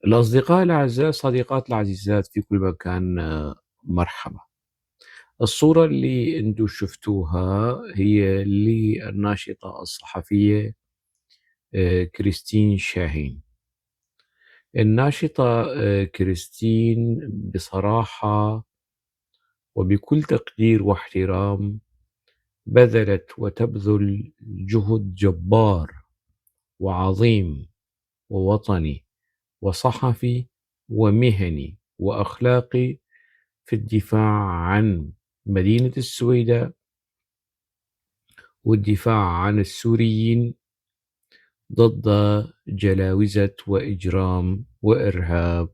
الأصدقاء الأعزاء، الصديقات العزيزات في كل مكان، مرحبا. الصورة اللي انتو شفتوها هي للناشطة الصحفية كريستين شاهين. الناشطة كريستين بصراحة وبكل تقدير واحترام بذلت وتبذل جهد جبار وعظيم ووطني وصحفي ومهني وأخلاقي في الدفاع عن مدينة السويداء والدفاع عن السوريين ضد جلاوزة وإجرام وإرهاب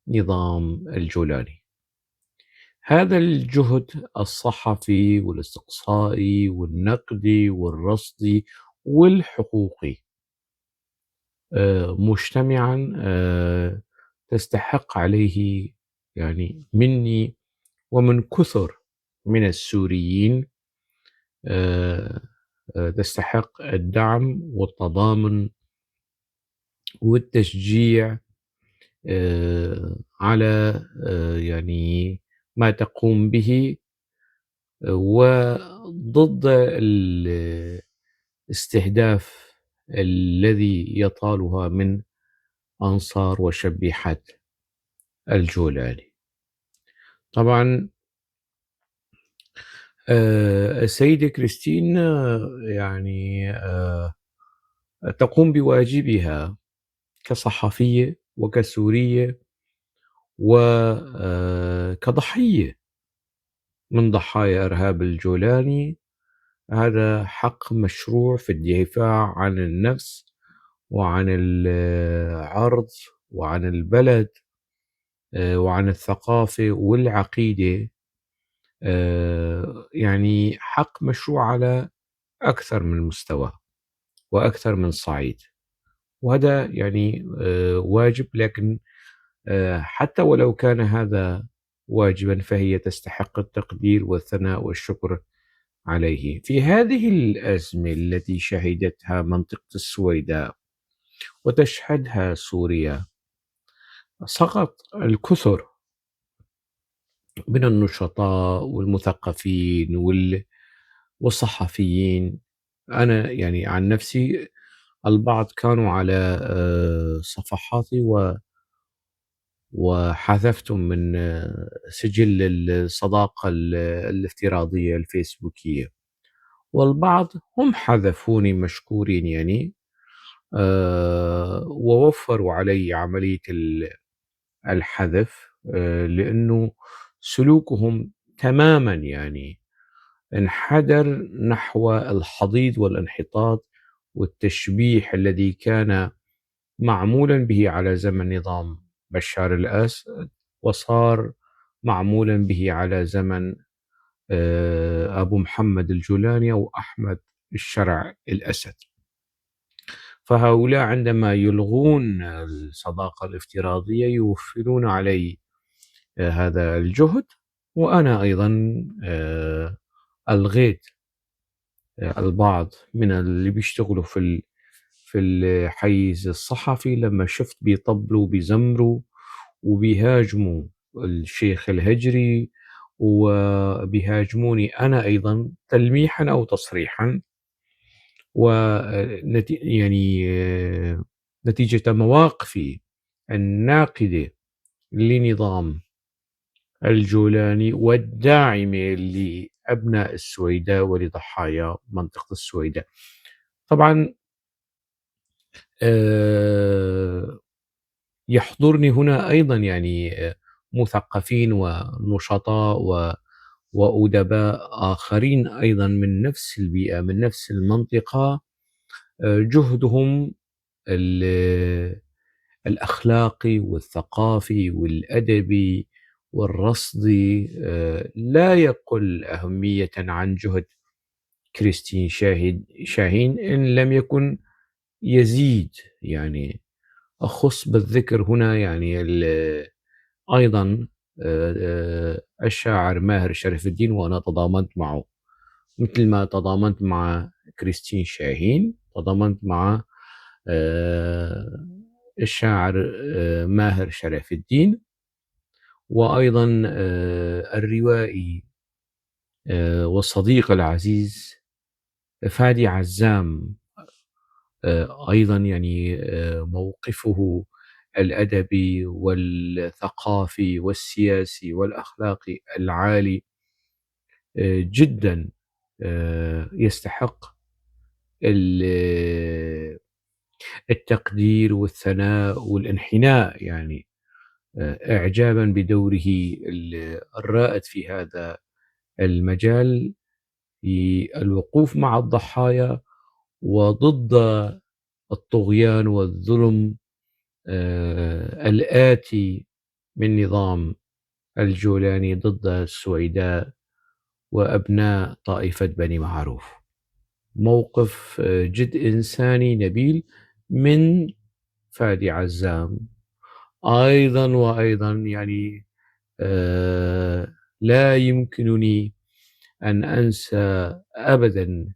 نظام الجولاني. هذا الجهد الصحفي والاستقصائي والنقدي والرصدي والحقوقي مجتمعا تستحق عليه يعني مني ومن كثر من السوريين تستحق الدعم والتضامن والتشجيع على يعني ما تقوم به وضد الاستهداف الذي يطالها من أنصار وشبيحة الجولاني. طبعا السيدة كريستين يعني تقوم بواجبها كصحفية وكسورية وكضحية من ضحايا إرهاب الجولاني. هذا حق مشروع في الدفاع عن النفس وعن العرض وعن البلد وعن الثقافة والعقيدة، يعني حق مشروع على أكثر من مستوى وأكثر من صعيد، وهذا يعني واجب. لكن حتى ولو كان هذا واجبا فهي تستحق التقدير والثناء والشكر عليه. في هذه الأزمة التي شهدتها منطقة السويداء وتشهدها سوريا، سقط الكثر من النشطاء والمثقفين والصحفيين. أنا يعني عن نفسي البعض كانوا على صفحاتي وحذفتهم من سجل الصداقة الافتراضية الفيسبوكية، والبعض هم حذفوني مشكورين يعني ووفروا علي عملية الحذف، لأنه سلوكهم تماما يعني انحدر نحو الحضيض والانحطاط والتشبيح الذي كان معمولا به على زمن نظام بشار الأسد، وصار معمولا به على زمن أبو محمد الجولاني أو أحمد الشرع الأسد. فهؤلاء عندما يلغون الصداقة الافتراضية يوفرون علي هذا الجهد، وأنا أيضا ألغيت البعض من اللي بيشتغلوا في الحيز الصحفي لما شفت بيطبلوا وبيزمروا وبيهاجموا الشيخ الهجري وبيهاجموني أنا أيضا تلميحا أو تصريحا، يعني نتيجة مواقفي الناقدة لنظام الجولاني والداعمة لأبناء السويداء ولضحايا منطقة السويداء. طبعا يحضرني هنا أيضا يعني مثقفين ونشطاء وأدباء آخرين أيضا من نفس البيئة من نفس المنطقة، جهدهم الأخلاقي والثقافي والأدبي والرصدي لا يقل أهمية عن جهد كريستين شاهين إن لم يكن يزيد. يعني أخص بالذكر هنا يعني أيضا الشاعر ماهر شرف الدين، وأنا تضامنت معه مثل ما تضامنت مع كريستين شاهين، تضامنت مع الشاعر ماهر شرف الدين، وأيضا الروائي والصديق العزيز فادي عزام، أيضا يعني موقفه الأدبي والثقافي والسياسي والأخلاقي العالي جدا يستحق التقدير والثناء والانحناء، يعني إعجابا بدوره الرائد في هذا المجال في الوقوف مع الضحايا وضد الطغيان والظلم الآتي من نظام الجولاني ضد السويداء وأبناء طائفة بني معروف. موقف جد إنساني نبيل من فادي عزام. أيضا وأيضا يعني لا يمكنني أن أنسى أبدا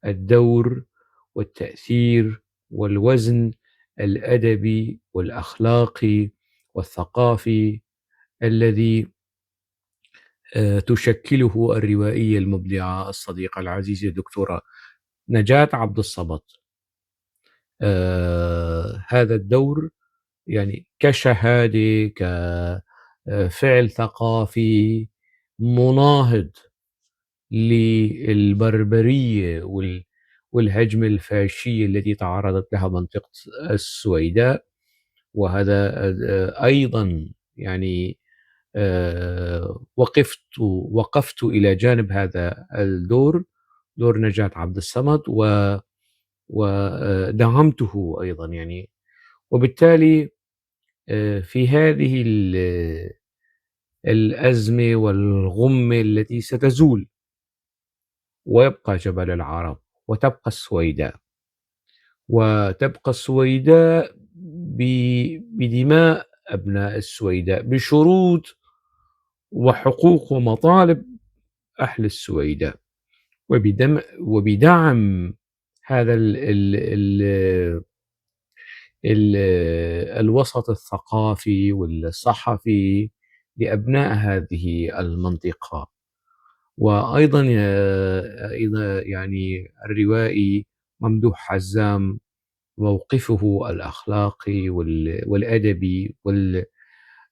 الدور والتأثير والوزن الأدبي والأخلاقي والثقافي الذي تشكله الروائية المبدعة الصديقة العزيزة الدكتورة نجاة عبد الصمد. هذا الدور يعني كشهادة، كفعل ثقافي مناهض للبربرية والهجمة الفاشية التي تعرضت لها منطقة السويداء، وهذا أيضا يعني وقفت إلى جانب هذا الدور، دور نجاة عبد الصمد، ودعمته أيضا يعني. وبالتالي في هذه الأزمة والغمة التي ستزول، ويبقى جبل العرب وتبقى السويداء، وتبقى السويداء بدماء أبناء السويداء، بشروط وحقوق ومطالب أهل السويداء، وبدعم هذا الوسط الثقافي والصحفي لأبناء هذه المنطقة. وأيضا يعني الروائي ممدوح عزام موقفه الأخلاقي والأدبي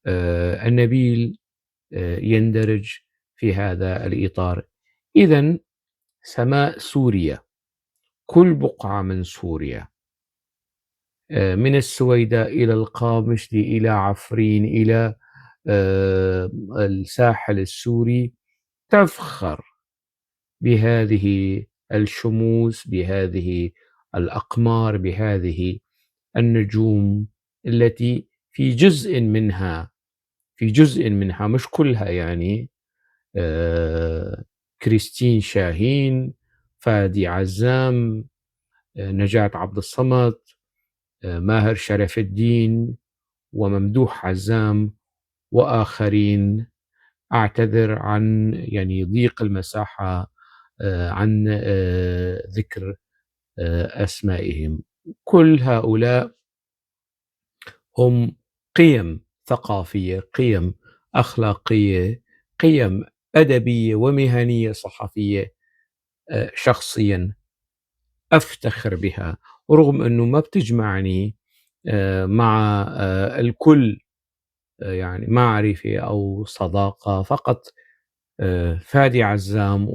والنبيل يندرج في هذا الإطار. إذن سماء سوريا، كل بقعة من سوريا، من السويداء إلى القامشلي إلى عفرين إلى الساحل السوري، تفخر بهذه الشموس، بهذه الأقمار، بهذه النجوم التي في جزء منها مش كلها يعني، كريستين شاهين، فادي عزام، نجاة عبد الصمد، ماهر شرف الدين، وممدوح عزام وآخرين. أعتذر عن يعني ضيق المساحة عن ذكر أسمائهم. كل هؤلاء هم قيم ثقافية، قيم أخلاقية، قيم أدبية ومهنية صحفية، شخصيا أفتخر بها، رغم أنه ما بتجمعني مع الكل يعني معرفة أو صداقة، فقط فادي عزام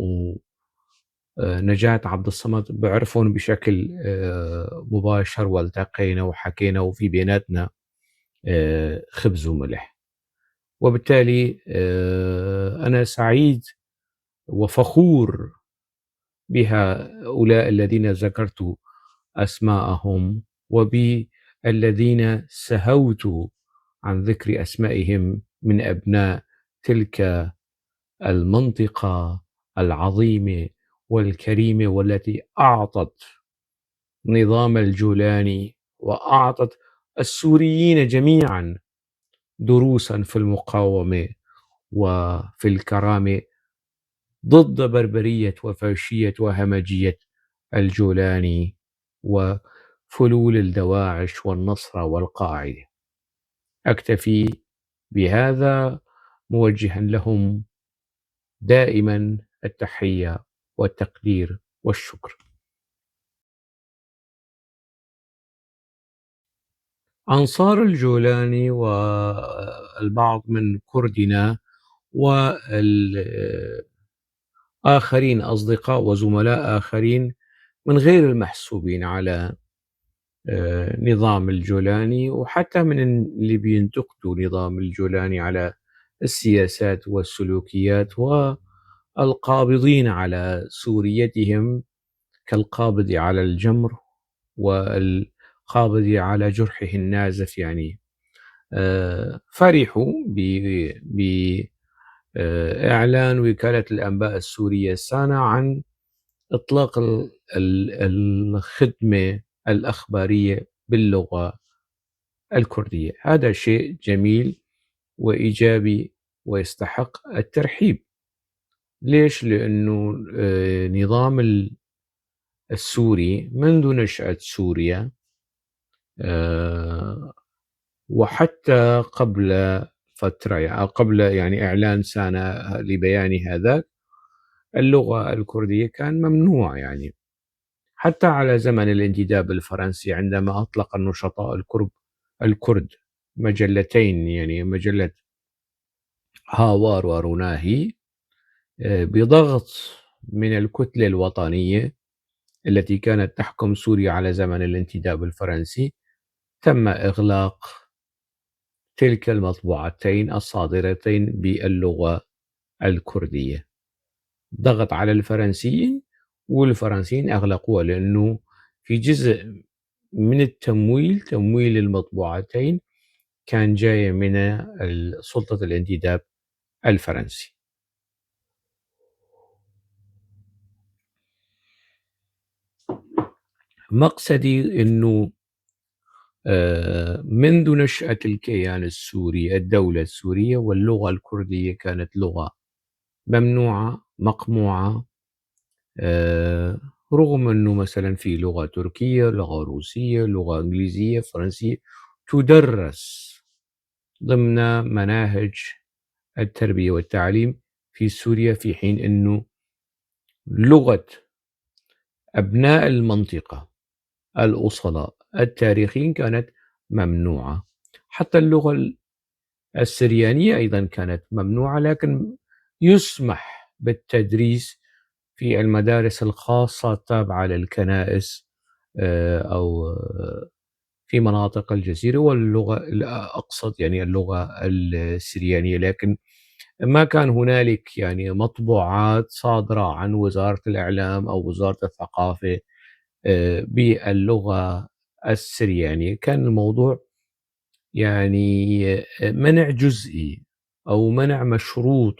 ونجاة عبد الصمد بعرفهم بشكل مباشر، والتقينا وحكينا وفي بيناتنا خبز وملح. وبالتالي أنا سعيد وفخور بهؤلاء الذين ذكرت أسماءهم وبالذين سهوت عن ذكر أسمائهم من أبناء تلك المنطقة العظيمة والكريمة، والتي أعطت نظام الجولاني وأعطت السوريين جميعا دروسا في المقاومة وفي الكرامة ضد بربرية وفاشية وهمجية الجولاني وفلول فلول الدواعش والنصرة والقاعدة. أكتفي بهذا موجها لهم دائما التحية والتقدير والشكر. أنصار الجولاني والبعض من كردنا والآخرين، أصدقاء وزملاء آخرين من غير المحسوبين على نظام الجولاني، وحتى من اللي بينتقدوا نظام الجولاني على السياسات والسلوكيات والقابضين على سوريتهم كالقابض على الجمر والقابض على جرحه النازف، فرحوا بإعلان وكالة الأنباء السورية سانا عن إطلاق الخدمة الأخبارية باللغة الكردية. هذا شيء جميل وإيجابي ويستحق الترحيب. ليش؟ لأنه نظام السوري منذ نشأة سوريا وحتى قبل فترة، يعني قبل إعلان سانا لبيان هذا، اللغة الكردية كان ممنوع، حتى على زمن الانتداب الفرنسي عندما أطلق النشطاء الكرد مجلتين، يعني مجلة هاوار وروناهي، بضغط من الكتلة الوطنية التي كانت تحكم سوريا على زمن الانتداب الفرنسي، تم إغلاق تلك المطبوعتين الصادرتين باللغة الكردية. ضغط على الفرنسيين والفرنسيين أغلقوها، لأنه في جزء من التمويل، تمويل المطبوعتين، كان جاي من سلطة الانتداب الفرنسي. مقصدي أنه منذ نشأة الكيان السوري، الدولة السورية، واللغة الكردية كانت لغة ممنوعة مقموعة، رغم أنه مثلا في لغة تركية، لغة روسية، لغة إنجليزية، فرنسية تدرس ضمن مناهج التربية والتعليم في سوريا، في حين أنه لغة أبناء المنطقة الأصلاء التاريخيين كانت ممنوعة. حتى اللغة السريانية أيضا كانت ممنوعة، لكن يسمح بالتدريس في المدارس الخاصة التابعة للكنائس أو في مناطق الجزيرة، واللغة أقصد اللغة السريانية، لكن ما كان هنالك مطبوعات صادرة عن وزارة الإعلام أو وزارة الثقافة باللغة السريانية. كان الموضوع منع جزئي أو منع مشروط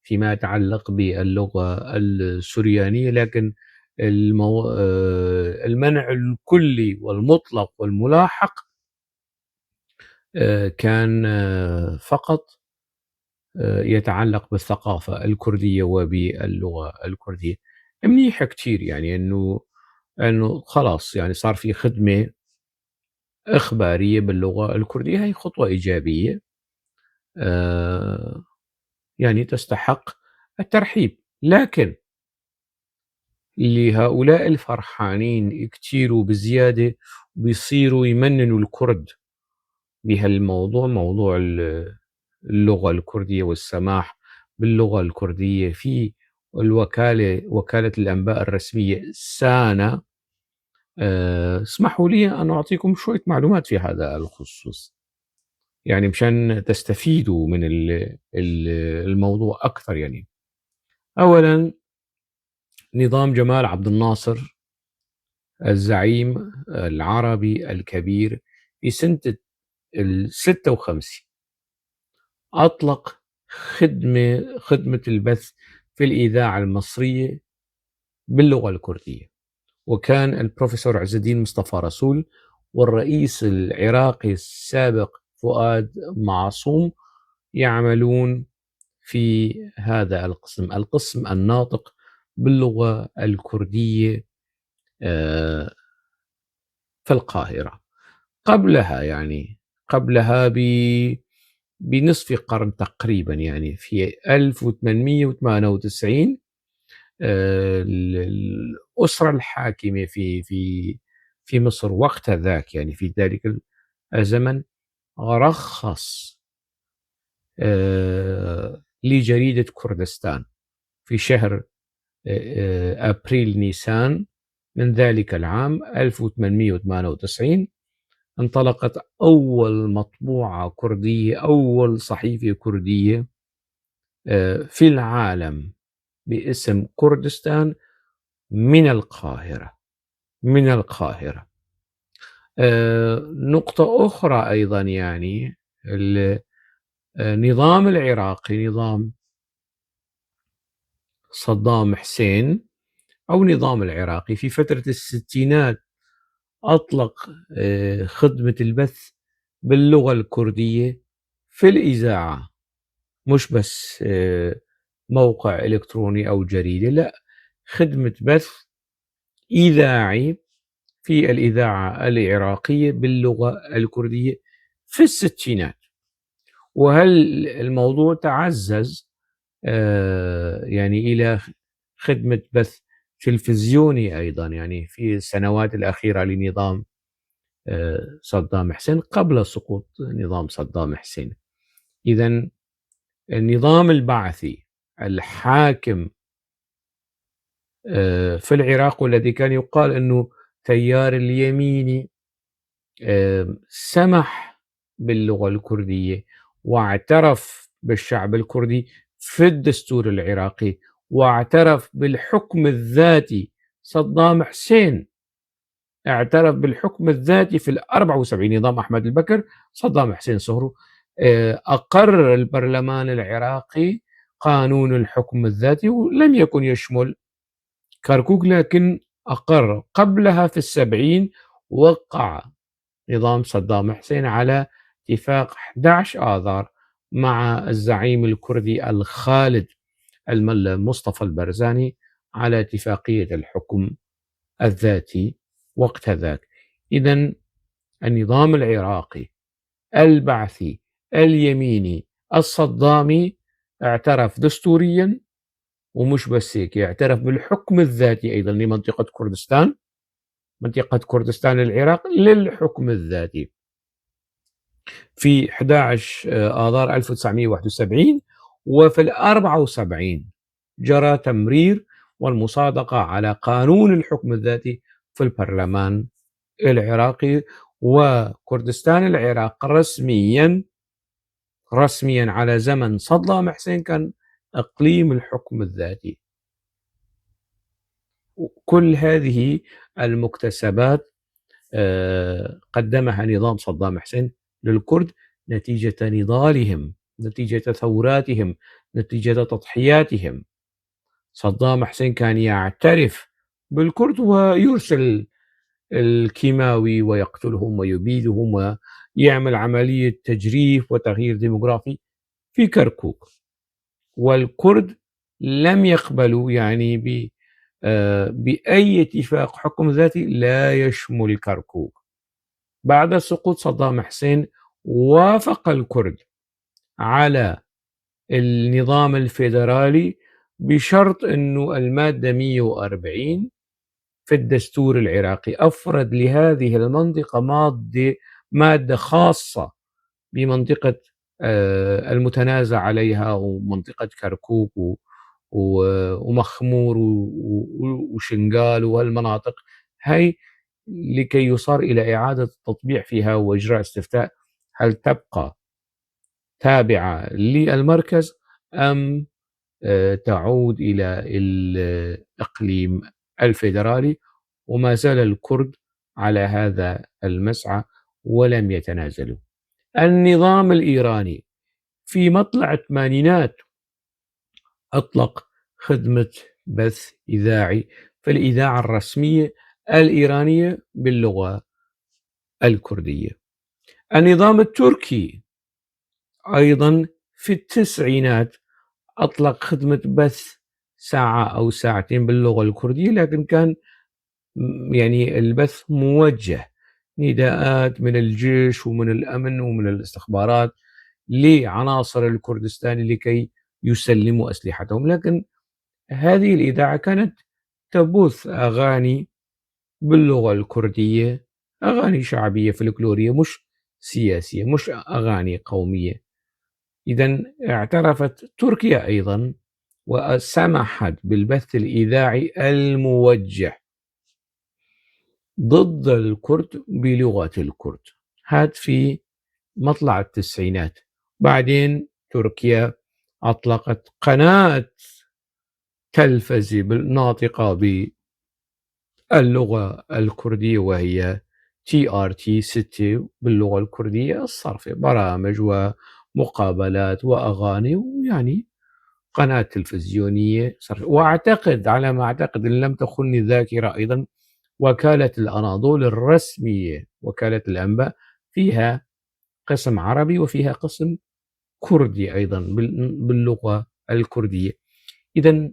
فيما يتعلق باللغة السريانية، لكن المنع الكلي والمطلق والملاحق كان فقط يتعلق بالثقافة الكردية وباللغة الكردية. منيح كتير إنه خلاص صار في خدمة إخبارية باللغة الكردية، هي خطوة إيجابية تستحق الترحيب. لكن لهؤلاء الفرحانين كتير وبزيادة بيصيروا يمننوا الكرد بهالموضوع، موضوع اللغة الكردية والسماح باللغة الكردية في وكالة الأنباء الرسمية سانا. اسمحوا لي أن أعطيكم شوية معلومات في هذا الخصوص، مشان تستفيدوا من الموضوع أكثر. أولا، نظام جمال عبد الناصر الزعيم العربي الكبير في سنة 56 أطلق خدمة البث في الإذاعة المصرية باللغة الكردية، وكان البروفيسور عز الدين مصطفى رسول والرئيس العراقي السابق فؤاد معصوم يعملون في هذا القسم، القسم الناطق باللغة الكردية في القاهرة. قبلها يعني قبلها بنصف قرن تقريبا، يعني في 1898 الأسرة الحاكمة في مصر وقت ذاك، يعني في ذلك الزمن، رخص لجريدة كردستان في شهر أبريل نيسان من ذلك العام 1898. انطلقت أول مطبوعة كردية، أول صحيفة كردية في العالم باسم كردستان من القاهرة، من القاهرة. نقطة أخرى أيضا، يعني النظام العراقي، نظام صدام حسين أو نظام العراقي في فترة الستينات أطلق خدمة البث باللغة الكردية في الإذاعة، مش بس موقع إلكتروني أو جريدة، لا، خدمة بث إذاعي في الإذاعة العراقية باللغة الكردية في الستينات. وهل الموضوع تعزز يعني إلى خدمة بث تلفزيوني أيضا، يعني في السنوات الأخيرة لنظام صدام حسين قبل سقوط نظام صدام حسين. إذن النظام البعثي الحاكم في العراق، والذي كان يقال أنه تيار اليميني، سمح باللغة الكردية واعترف بالشعب الكردي في الدستور العراقي واعترف بالحكم الذاتي. صدام حسين اعترف بالحكم الذاتي في 74، نظام أحمد البكر، صدام حسين صهره، أقر البرلمان العراقي قانون الحكم الذاتي، ولم يكن يشمل كركوك لكن أقر. قبلها في 70 وقع نظام صدام حسين على اتفاق 11 آذار مع الزعيم الكردي الخالد الملا مصطفى البرزاني على اتفاقية الحكم الذاتي وقت ذاك. إذن النظام العراقي البعثي اليميني الصدامي اعترف دستوريا، ومش بس هيك، اعترف بالحكم الذاتي أيضا لمنطقة كردستان، منطقة كردستان العراق للحكم الذاتي في 11 آذار 1971. وفي 74 جرى تمرير والمصادقة على قانون الحكم الذاتي في البرلمان العراقي، وكردستان العراق رسميا على زمن صدام حسين كان إقليم الحكم الذاتي. كل هذه المكتسبات قدمها نظام صدام حسين للكرد نتيجة نضالهم، نتيجة ثوراتهم، نتيجة تضحياتهم. صدام حسين كان يعترف بالكرد ويرسل الكيماوي ويقتلهم ويبيدهم ويعمل عملية تجريف وتغيير ديموغرافي في كركوك، والكرد لم يقبلوا يعني بأي اتفاق حكم ذاتي لا يشمل كركوك. بعد سقوط صدام حسين وافق الكرد على النظام الفيدرالي بشرط أنه المادة 140 في الدستور العراقي أفرد لهذه المنطقة مادة خاصة بمنطقة المتنازع عليها، ومنطقة كركوك ومخمور وشنغال وهالمناطق هاي، لكي يصار إلى إعادة التطبيع فيها وإجراء استفتاء هل تبقى تابعة للمركز أم تعود إلى الإقليم الفيدرالي. وما زال الكرد على هذا المسعى ولم يتنازلوا. النظام الإيراني في مطلع الثمانينات أطلق خدمة بث إذاعي في الإذاعة الرسمية الإيرانية باللغة الكردية. النظام التركي أيضا في التسعينات أطلق خدمة بث ساعة أو ساعتين باللغة الكردية، لكن كان يعني البث موجه نداءات من الجيش ومن الأمن ومن الاستخبارات لعناصر الكردستاني لكي يسلموا أسلحتهم. لكن هذه الإذاعة كانت تبث أغاني باللغة الكردية، أغاني شعبية فلكلورية، مش سياسية، مش أغاني قومية. إذا اعترفت تركيا أيضا وسمحت بالبث الإذاعي الموجه ضد الكرد بلغة الكرد، هاد في مطلع التسعينات. بعدين تركيا أطلقت قناة تلفزة ناطقة باللغة الكردية، وهي TRT 6 باللغة الكردية الصرفة، برامج ومقابلات وأغاني، ويعني قناة تلفزيونية صرفة. وأعتقد على ما أعتقد إن لم تخني الذاكرة أيضا وكالة الأناضول الرسمية، وكالة الأنباء، فيها قسم عربي وفيها قسم كردي أيضا باللغة الكردية. إذا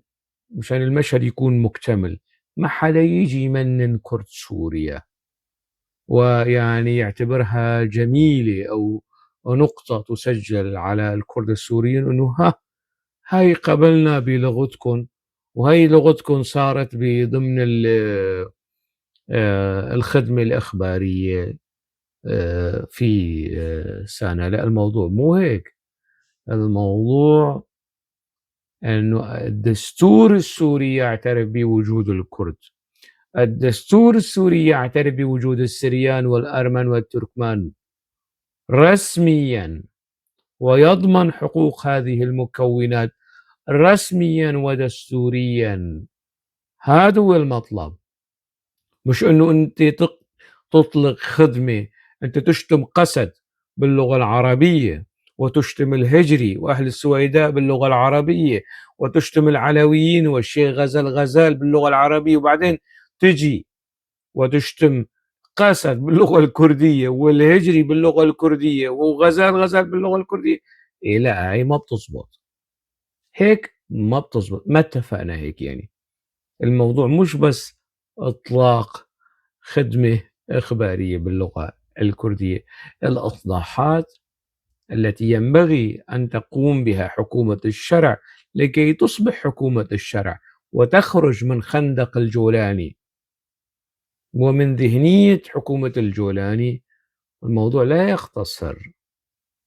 مشان المشهد يكون مكتمل، ما حدا يجي يمنن كرد سوريا ويعني يعتبرها جميلة أو نقطة تسجل على الكرد السوريين إنه ها هاي قبلنا بلغتكم، وهي لغتكم صارت بضمن الخدمة الإخبارية في سنة. لا، الموضوع مو هيك. الموضوع أنه الدستور السوري يعترف بوجود الكرد، الدستور السوري يعترف بوجود السريان والأرمن والتركمان رسميا، ويضمن حقوق هذه المكونات رسميا ودستوريا. هذا هو المطلب، مش أنه أنت تطلق خدمة، أنت تشتم قسد باللغة العربية، وتشتم الهجري وأهل السويداء باللغة العربية، وتشتم العلويين والشيخ غزال غزال باللغة العربية، وبعدين تجي وتشتم قسد باللغة الكردية والهجري باللغة الكردية وغزال غزال باللغة الكردية. إيه لا، هي ما بتزبط هيك، ما بتزبط، ما اتفقنا هيك. الموضوع مش بس إطلاق خدمة إخبارية باللغة الكردية، الإصلاحات التي ينبغي أن تقوم بها حكومة الشرع لكي تصبح حكومة الشرع وتخرج من خندق الجولاني ومن ذهنية حكومة الجولاني. الموضوع لا يقتصر،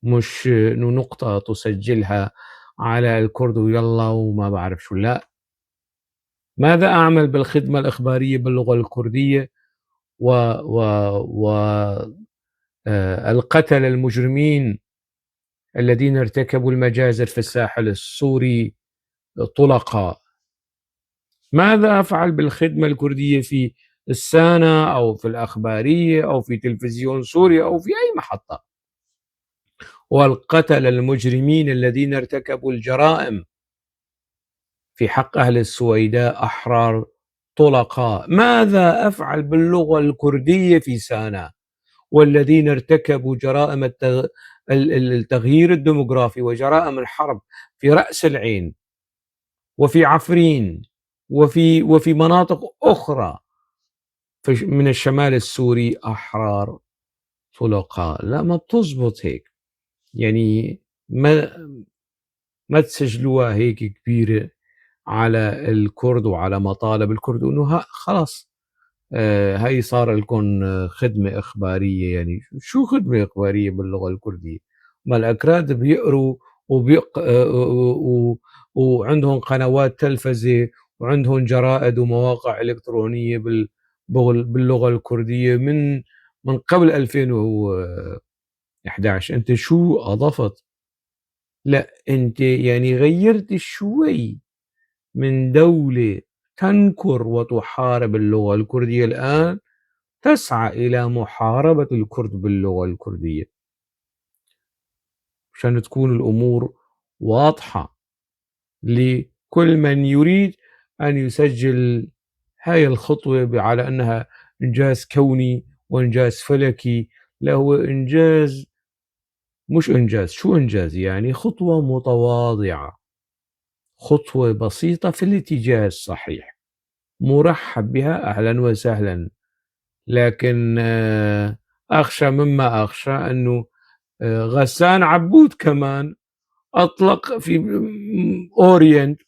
مش إنه نقطة تسجلها على الكرد ويلا وما بعرف شو. لا، ماذا أعمل بالخدمة الإخبارية باللغة الكردية و القتل المجرمين الذين ارتكبوا المجازر في الساحل السوري طلقاء؟ ماذا أفعل بالخدمة الكردية في السانة أو في الأخبارية أو في تلفزيون سوريا أو في أي محطة؟ والقتل المجرمين الذين ارتكبوا الجرائم في حق أهل السويداء أحرار طلقاء؟ ماذا أفعل باللغة الكردية في سانا والذين ارتكبوا جرائم التغيير الديموغرافي وجرائم الحرب في رأس العين وفي عفرين وفي مناطق أخرى من الشمال السوري أحرار طلقاء؟ لا، ما بتزبط هيك. ما تسجلوها هيك كبيرة على الكرد وعلى مطالب الكرد وإنه ها خلاص، هاي صار لكم خدمة إخبارية. شو خدمة إخبارية باللغة الكردية؟ ما الأكراد بيقروا وعندهم قنوات تلفزة وعندهم جرائد ومواقع إلكترونية باللغة الكردية من قبل 2011. أنت شو أضفت؟ لا، أنت غيرت شوي من دولة تنكر وتحارب اللغة الكردية، الآن تسعى إلى محاربة الكرد باللغة الكردية، عشان تكون الأمور واضحة لكل من يريد أن يسجل هاي الخطوة على أنها إنجاز كوني وإنجاز فلكي. لا، هو إنجاز، مش إنجاز، شو إنجاز؟ خطوة متواضعة، خطوة بسيطة في الاتجاه الصحيح، مرحب بها أهلا وسهلا. لكن أخشى مما أخشى أنه غسان عبود كمان أطلق في أورينت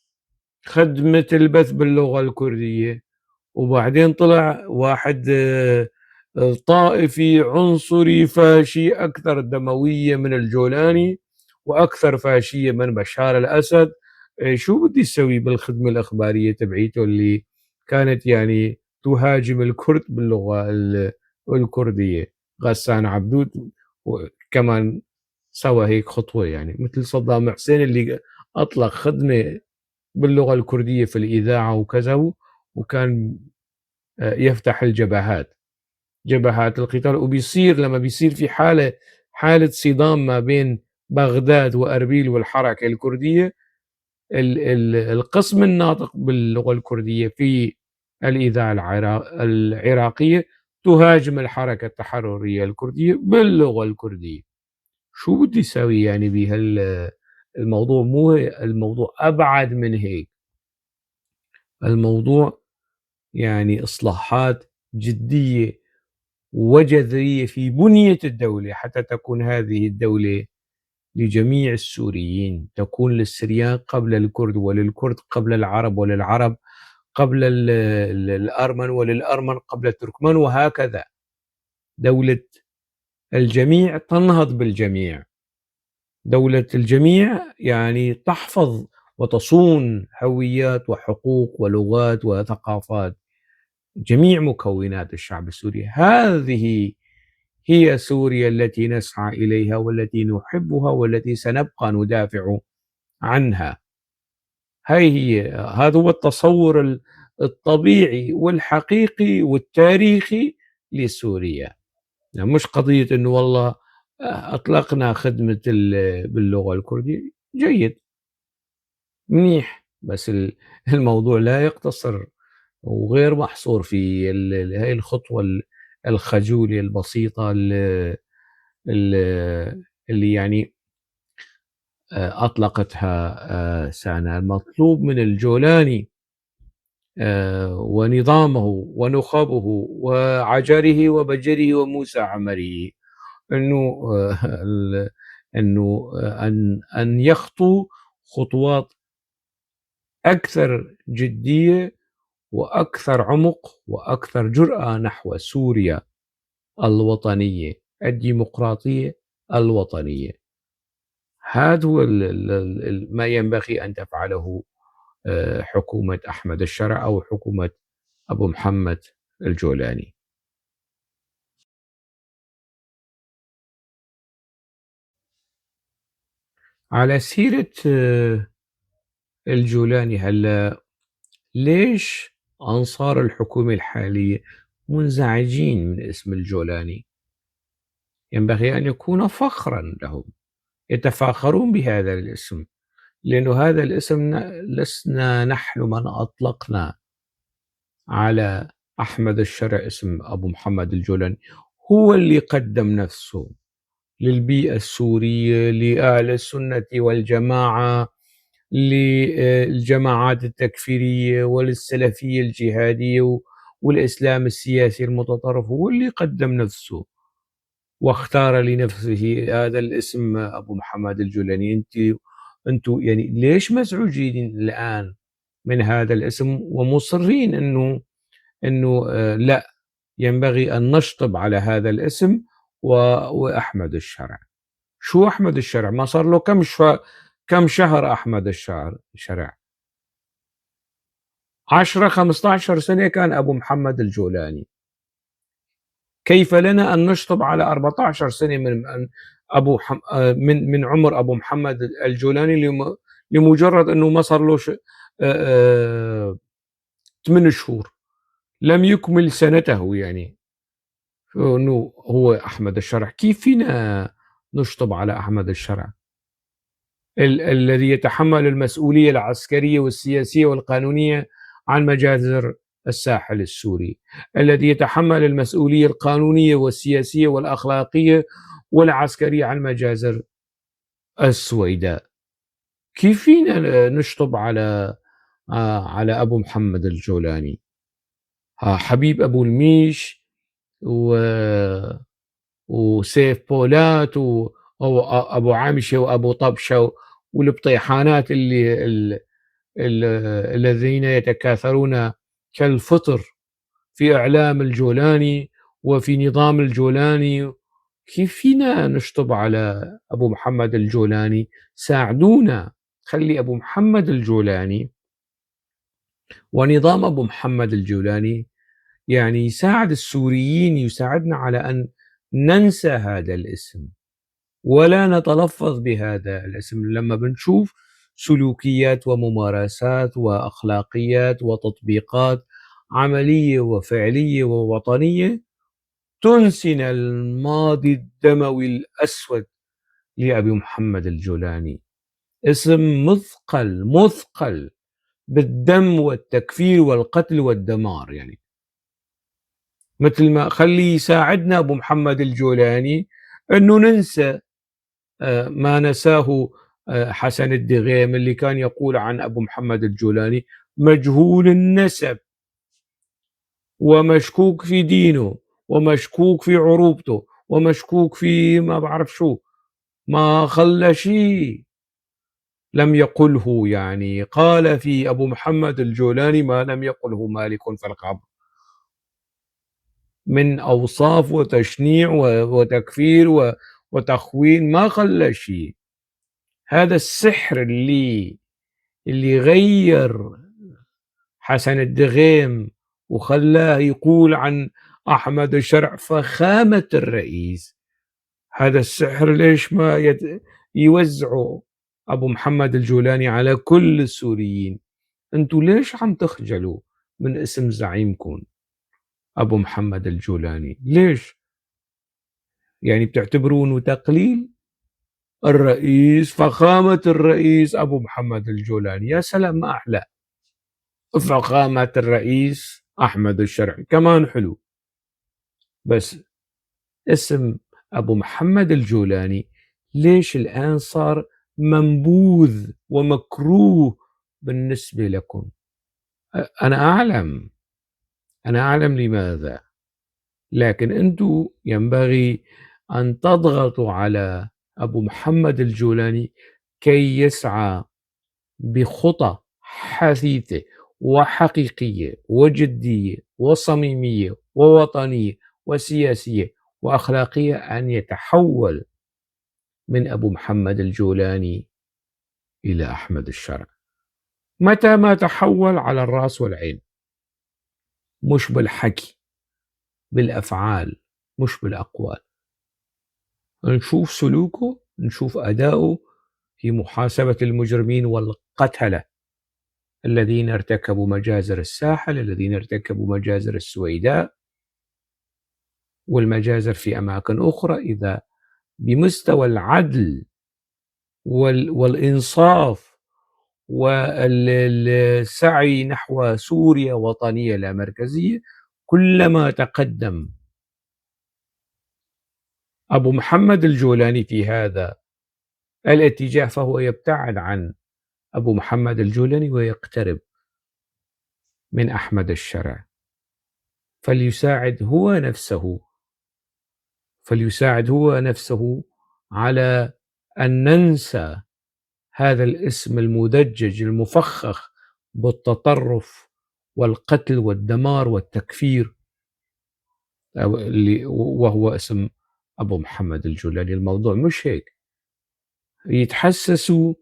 خدمة البث باللغة الكردية، وبعدين طلع واحد طائفي عنصري فاشي أكثر دموية من الجولاني وأكثر فاشية من بشار الأسد. شو بدي يسوي بالخدمة الإخبارية تبعيته اللي كانت يعني تهاجم الكرد باللغة الكردية؟ غسان عبود كمان سوى هيك خطوة، يعني مثل صدام حسين اللي أطلق خدمة باللغة الكردية في الإذاعة وكذا، وكان يفتح الجبهات، جبهات القتال. وبيصير لما بيصير في حالة صدام ما بين بغداد وأربيل والحركة الكردية، القسم الناطق باللغة الكردية في الإذاعة العراقية تهاجم الحركة التحررية الكردية باللغة الكردية. شو بدي يسوي يعني بهالموضوع؟ مو الموضوع أبعد من هيك، الموضوع يعني إصلاحات جدية وجذرية في بنية الدولة حتى تكون هذه الدولة لجميع السوريين، تكون للسريان قبل الكرد، وللكرد قبل العرب، وللعرب قبل الأرمن، وللأرمن قبل التركمان، وهكذا. دولة الجميع تنهض بالجميع، دولة الجميع يعني تحفظ وتصون هويات وحقوق ولغات وثقافات جميع مكونات الشعب السوري. هذه هي سوريا التي نسعى إليها والتي نحبها والتي سنبقى ندافع عنها. هذا هو التصور الطبيعي والحقيقي والتاريخي لسوريا. يعني مش قضية إنه والله أطلقنا خدمة باللغة الكردية، جيد منيح، بس الموضوع لا يقتصر وغير محصور في هاي الخطوة الخجولة البسيطة اللي أطلقتها سانا. المطلوب من الجولاني ونظامه ونخبه وعجره وبجره وموسى عمره إنه أن يخطو خطوات أكثر جدية وأكثر عمق وأكثر جرأة نحو سوريا الوطنية الديمقراطية الوطنية. هذا هو ما ينبغي أن تفعله حكومة أحمد الشرع أو حكومة أبو محمد الجولاني. على سيرة الجولاني، هلا ليش أنصار الحكومة الحالية منزعجين من اسم الجولاني؟ ينبغي أن يكون فخرا لهم، يتفاخرون بهذا الاسم، لأنه هذا الاسم لسنا نحن من أطلقنا على أحمد الشرع اسم أبو محمد الجولاني، هو اللي قدم نفسه للبيئة السورية، لأهل السنة والجماعة، للجماعات التكفيرية وللسلفية الجهادية والإسلام السياسي المتطرف. هو اللي قدم نفسه واختار لنفسه هذا الاسم أبو محمد الجولاني. أنتوا ليش مزعوجين الآن من هذا الاسم ومصرين إنه لا ينبغي أن نشطب على هذا الاسم وأحمد الشرع؟ شو أحمد الشرع؟ ما صار له كم شهر أحمد الشرع؟ 10-15 سنة كان أبو محمد الجولاني. كيف لنا أن نشطب على 14 سنة من عمر أبو محمد الجولاني لمجرد أنه ما صار له 8 شهور، لم يكمل سنته، يعني أنه هو أحمد الشرع. كيف فينا نشطب على أحمد الشرع الذي يتحمل المسؤولية العسكرية والسياسية والقانونية عن مجازر الساحل السوري، الذي يتحمل المسؤولية القانونية والسياسية والأخلاقية والعسكرية عن مجازر السويداء؟ كيف فينا نشطب على أبو محمد الجولاني؟ حبيب أبو الميش وسيف بولات وأبو عمشة وأبو طبشة والبطيحانات اللي الذين يتكاثرون كالفطر في إعلام الجولاني وفي نظام الجولاني. كيف فينا نشطب على أبو محمد الجولاني؟ ساعدونا، خلي أبو محمد الجولاني ونظام أبو محمد الجولاني يعني يساعد السوريين، يساعدنا على أن ننسى هذا الاسم ولا نتلفظ بهذا الاسم. لما بنشوف سلوكيات وممارسات وأخلاقيات وتطبيقات عملية وفعلية ووطنية تنسينا الماضي الدموي الأسود لأبي محمد الجولاني، اسم مثقل مثقل بالدم والتكفير والقتل والدمار. يعني مثل ما خلي يساعدنا أبو محمد الجولاني أنه ننسى ما نساه حسن الدغيم اللي كان يقول عن أبو محمد الجولاني مجهول النسب ومشكوك في دينه ومشكوك في عروبته ومشكوك في ما بعرف شو، ما خلى شيء لم يقله. يعني قال في أبو محمد الجولاني ما لم يقله مالك في القبر من أوصاف وتشنيع وتكفير وتخوين، ما خلى شيء. هذا السحر اللي غير حسن الدغيم وخلاه يقول عن أحمد الشرع فخامة الرئيس، هذا السحر ليش ما يوزعه أبو محمد الجولاني على كل السوريين؟ أنتوا ليش عم تخجلوا من اسم زعيمكم أبو محمد الجولاني؟ ليش؟ يعني بتعتبرونه تقليل الرئيس، فخامة الرئيس أبو محمد الجولاني؟ يا سلام، ما أحلى فخامة الرئيس أحمد الشرع، كمان حلو. بس اسم أبو محمد الجولاني ليش الآن صار منبوذ ومكروه بالنسبة لكم؟ أنا أعلم لماذا، لكن أنتم ينبغي أن تضغطوا على أبو محمد الجولاني كي يسعى بخطى حثيثة وحقيقية وجدية وصميمية ووطنية وسياسية وأخلاقية أن يتحول من أبو محمد الجولاني إلى أحمد الشرع. متى ما تحول على الرأس والعين، مش بالحكي، بالأفعال، مش بالأقوال. نشوف سلوكه، نشوف أداؤه في محاسبة المجرمين والقتلة الذين ارتكبوا مجازر الساحل، الذين ارتكبوا مجازر السويداء والمجازر في أماكن أخرى. إذا بمستوى العدل والإنصاف والسعي نحو سوريا وطنية لا مركزية، كلما تقدم أبو محمد الجولاني في هذا الاتجاه فهو يبتعد عن أبو محمد الجولاني ويقترب من أحمد الشرع. فليساعد هو نفسه على أن ننسى هذا الاسم المدجج المفخخ بالتطرف والقتل والدمار والتكفير، وهو اسم أبو محمد الجولاني. الموضوع مش هيك، يتحسسوا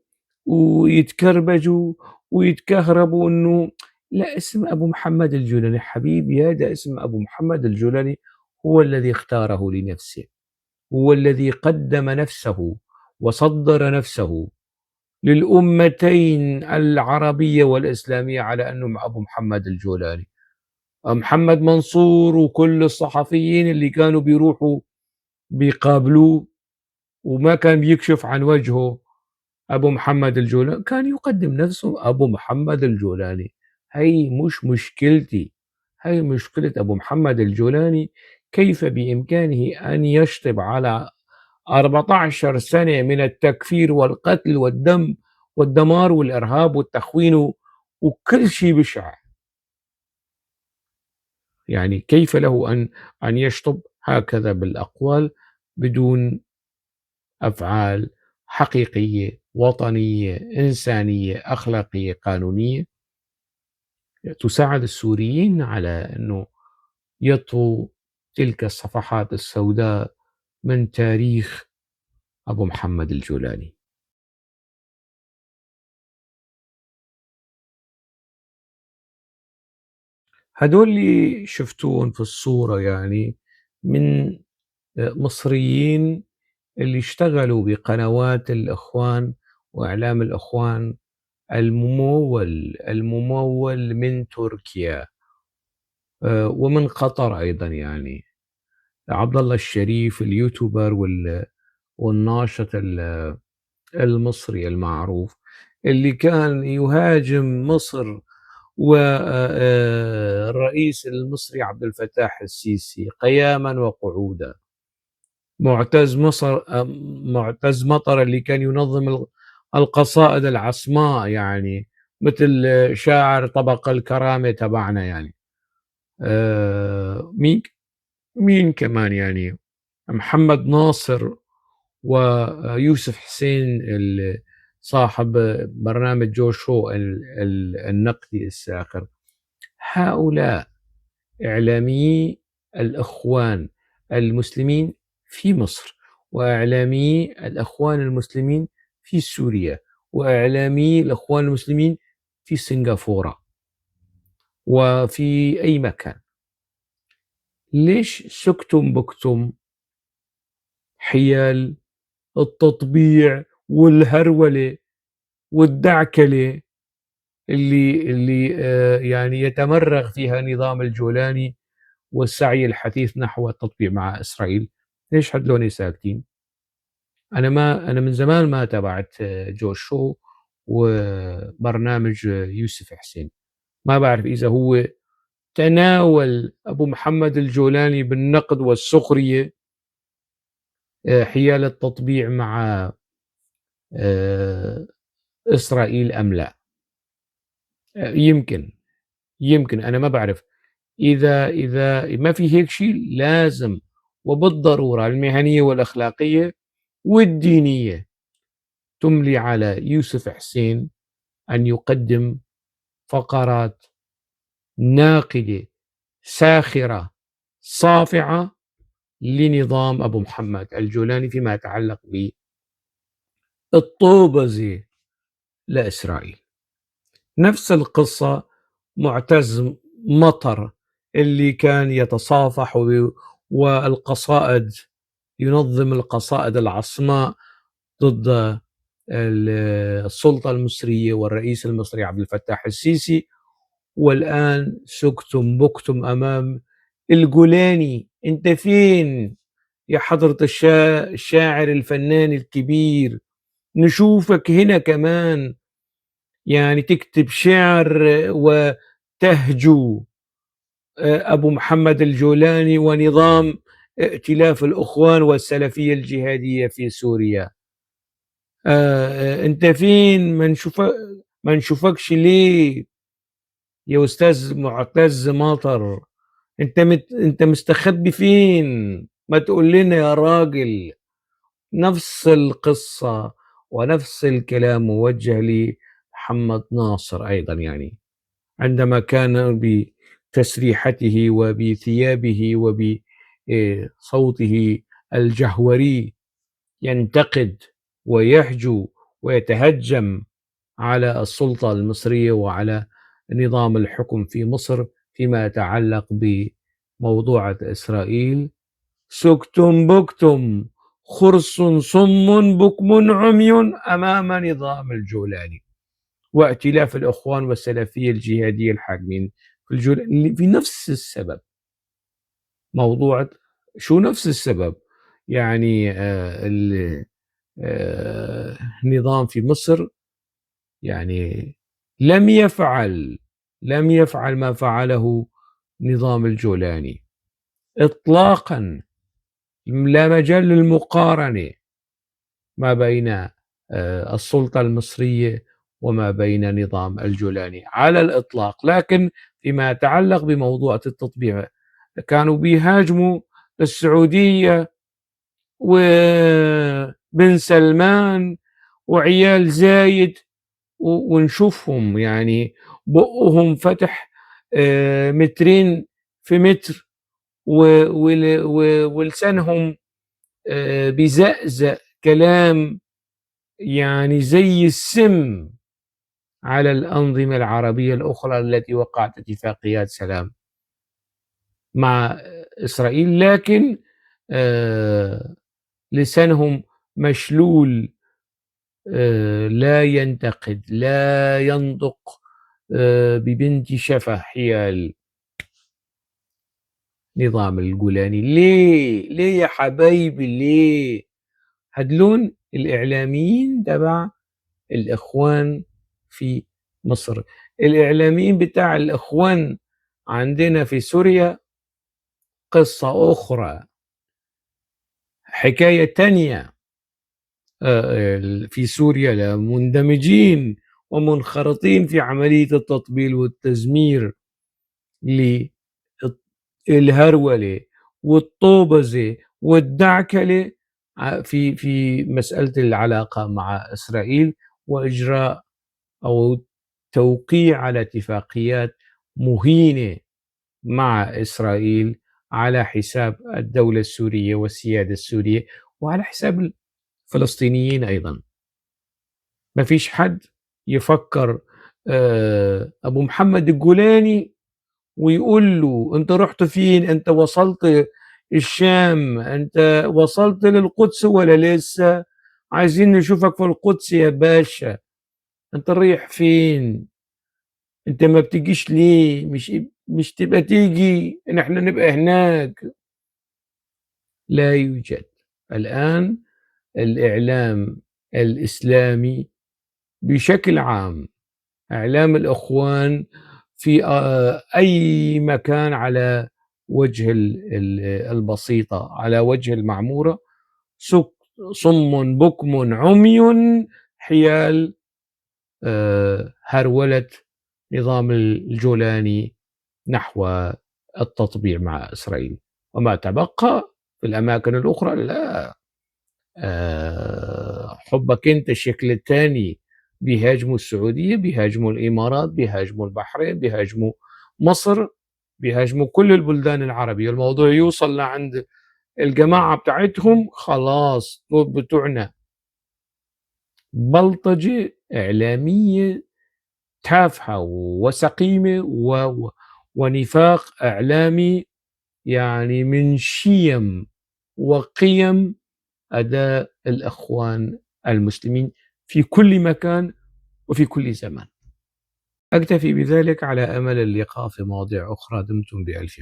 ويتكربجوا ويتكهربوا إنه لا، اسم أبو محمد الجولاني حبيبي، هذا اسم أبو محمد الجولاني هو الذي اختاره لنفسه، هو الذي قدم نفسه وصدر نفسه للأمتين العربية والإسلامية على أنه أبو محمد الجولاني. محمد منصور وكل الصحفيين اللي كانوا بيروحوا بيقابلوه وما كان بيكشف عن وجهه أبو محمد الجولاني، كان يقدم نفسه أبو محمد الجولاني. هي مش مشكلتي، هي مشكلة أبو محمد الجولاني، كيف بإمكانه أن يشطب على 14 سنة من التكفير والقتل والدم والدمار والإرهاب والتخوين وكل شيء بشع. يعني كيف له أن يشطب هكذا بالأقوال بدون أفعال حقيقية وطنية إنسانية أخلاقية قانونية تساعد السوريين على أنه يطووا تلك الصفحات السوداء من تاريخ أبو محمد الجولاني. هدول اللي شفتوهم في الصورة يعني من مصريين اللي اشتغلوا بقنوات الإخوان وإعلام الإخوان الممول من تركيا ومن قطر أيضا. يعني عبد الله الشريف اليوتيوبر والناشط المصري المعروف اللي كان يهاجم مصر والرئيس المصري عبد الفتاح السيسي قياما وقعودا. معتز مطر اللي كان ينظم القصائد العصماء، يعني مثل شاعر طبق الكرامة تبعنا. يعني مين كمان؟ يعني محمد ناصر ويوسف حسين صاحب برنامج جو شو النقدي الساخر. هؤلاء إعلاميي الإخوان المسلمين في مصر، وإعلاميي الإخوان المسلمين في سوريا، وإعلاميي الإخوان المسلمين في سنغافورة وفي أي مكان. ليش سكتم بكتم حيال التطبيع والهرولة والدعكلة اللي يعني يتمرغ فيها نظام الجولاني والسعي الحثيث نحو التطبيع مع إسرائيل؟ ليش هدلوني ساكتين؟ أنا من زمان ما تابعت جو شو وبرنامج يوسف حسين، ما بعرف إذا هو تناول أبو محمد الجولاني بالنقد والسخرية حيال التطبيع مع إسرائيل أم لا. يمكن أنا ما بعرف. إذا ما في هيك شيء لازم وبالضرورة المهنية والأخلاقية والدينية تملي على يوسف حسين أن يقدم فقرات ناقدة ساخرة صافعة لنظام أبو محمد الجولاني فيما يتعلق بالطوبزة لإسرائيل. نفس القصة معتز مطر اللي كان يتصافح والقصائد، ينظم القصائد العصماء ضد السلطة المصرية والرئيس المصري عبد الفتاح السيسي، والآن سكتم بكتم أمام الجولاني. انت فين يا حضرة الشاعر الفنان الكبير؟ نشوفك هنا كمان، يعني تكتب شعر وتهجو أبو محمد الجولاني ونظام ائتلاف الأخوان والسلفية الجهادية في سوريا. انت فين؟ ما نشوفكش ليه يا أستاذ معتز مطر؟ انت مستخبي فين؟ ما تقول لنا يا راجل. نفس القصة ونفس الكلام موجه لمحمد ناصر أيضا، يعني عندما كان بتسريحته وبثيابه وبصوته الجهوري ينتقد ويهجو ويتهجم على السلطة المصرية وعلى نظام الحكم في مصر فيما يتعلق بموضوع إسرائيل. سكتم بكتم خرص صم بكم عمي أمام نظام الجولاني وائتلاف الإخوان والسلفية الجهادية الحاكمين في الجولاني في نفس السبب. موضوع شو نفس السبب؟ يعني النظام في مصر يعني لم يفعل ما فعله نظام الجولاني إطلاقا. لا مجال للمقارنة ما بين السلطة المصرية وما بين نظام الجولاني على الإطلاق. لكن فيما يتعلق بموضوع التطبيع كانوا بيهاجموا السعودية وبن سلمان وعيال زايد، ونشوفهم يعني بقهم فتح مترين في متر، ولسانهم بيزقزق كلام يعني زي السم على الأنظمة العربية الأخرى التي وقعت اتفاقيات سلام مع إسرائيل، لكن لسانهم مشلول، لا ينتقد، لا ينطق ببنت شفة حيال نظام الجولاني. ليه؟ ليه يا حبايبي ليه؟ هدلون الإعلاميين تبع الإخوان في مصر، الإعلاميين بتاع الإخوان عندنا في سوريا قصة أخرى، حكاية تانية. في سوريا مندمجين ومنخرطين في عملية التطبيل والتزمير للهرولة والطوبزة والدعكلة في مسألة العلاقة مع إسرائيل وإجراء أو توقيع على اتفاقيات مهينة مع إسرائيل على حساب الدولة السورية والسيادة السورية وعلى حساب الفلسطينيين أيضا. ما فيش حد يفكر أبو محمد الجولاني ويقول له أنت رحت فين، أنت وصلت الشام، أنت وصلت للقدس ولا لسه، عايزين نشوفك في القدس يا باشا، أنت رايح فين، أنت ما بتجيش ليه، مش تبقى تيجي إن احنا نبقى هناك. لا يوجد الآن الإعلام الإسلامي بشكل عام، إعلام الإخوان في أي مكان على وجه البسيطة، على وجه المعمورة، صم بكم عمي حيال هرولة نظام الجولاني نحو التطبيع مع إسرائيل. وما تبقى في الأماكن الأخرى لا، حبك أنت الشكل الثاني، بيهاجموا السعودية، بيهاجموا الإمارات، بيهاجموا البحرين، بيهاجموا مصر، بيهاجموا كل البلدان العربية. الموضوع يوصل لعند الجماعة بتاعتهم، خلاص دول بتوعنا. بلطجة إعلامية تافهة وسقيمة ونفاق إعلامي من شيم وقيم أداء الأخوان المسلمين في كل مكان وفي كل زمان. أكتفي بذلك على أمل اللقاء في مواضيع أخرى. دمتم بألف خير.